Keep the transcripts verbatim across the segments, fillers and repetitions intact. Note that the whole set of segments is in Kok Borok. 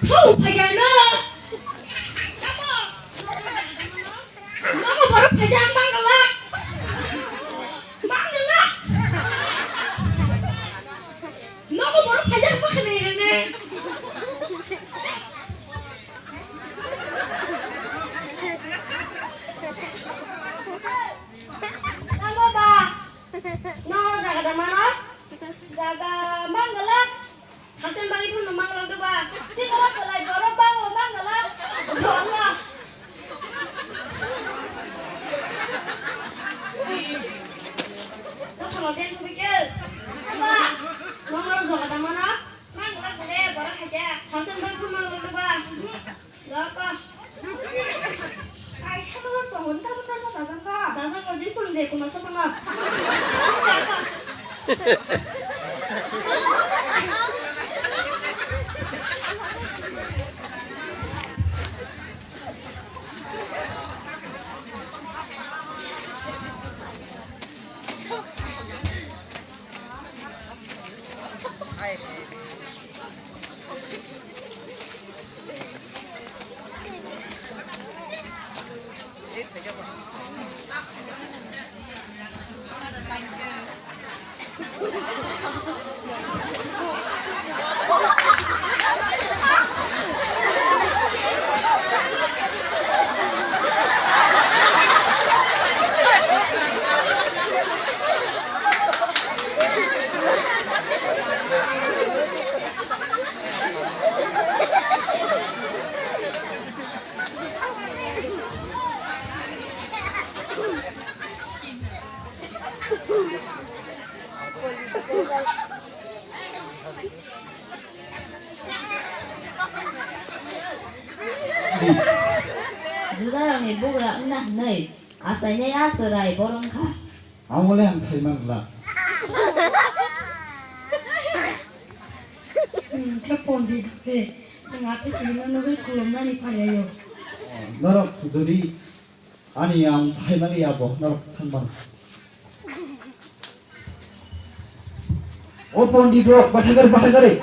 Thau phaikha no. Nogo borok phaijak mangala. Mangala. Nogo borok phaijak makhani rene. Tamo ba. No jaga da mano. Jaga mangala. Hasan bagi pun mangala do ba. Cik apa pelai borok ba mangala. Mangala. Nono den tu bikel. Ba. Mangala jaga da mano. Mangala sare borok haja. Hasan bagi pun mangala do ba. Lapa. Ai, sabo tongo, tabo tabo sajakha. Sajak odi phone de, kuma sa phone. Judarokni bugra wngna hwnwi achainai a chwrai borok wngkha. Amo le ang sai man la. Chwng khe pondit se, chwng athukirirokno nugwi khulumnani phailaio. Norok jodi ani ang phaimani abo norok thangmano. O pondit rok, bathagari, bathagari.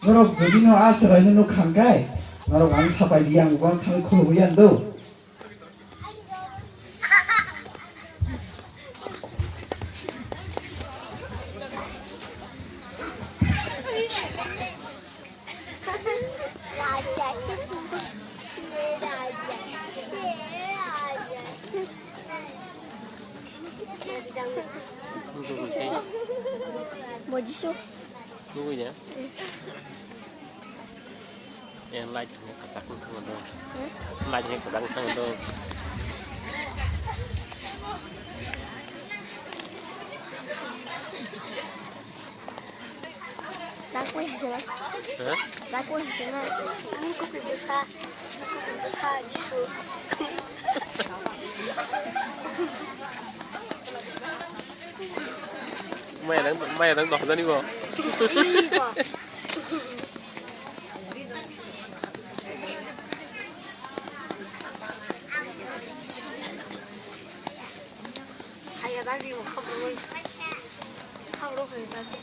Norok jodi no a chwraino nuk kha hwnkhe, norok ang sapai di, ang uban thangwi khulumwi yang do. Mojiso. Nugui ya. Eh, light ni kwchak wng tong do. Light ni kwchak wng tong do. Dakwi hajala. Hah? Dakwi hajala. Ang kuki bwsa. Kuki bwsa Jisu. Maya nang, maya nang doh jani bo. Ih, bo. Haya dagi mo khabrumoi. Khabru khe dagi.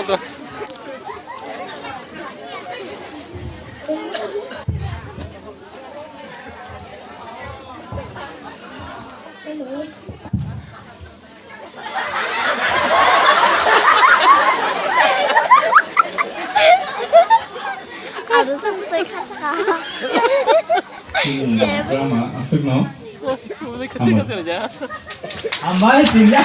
Aro sa bwsai kha ta. Hmm, drama, aswkno. Hambai, tingya.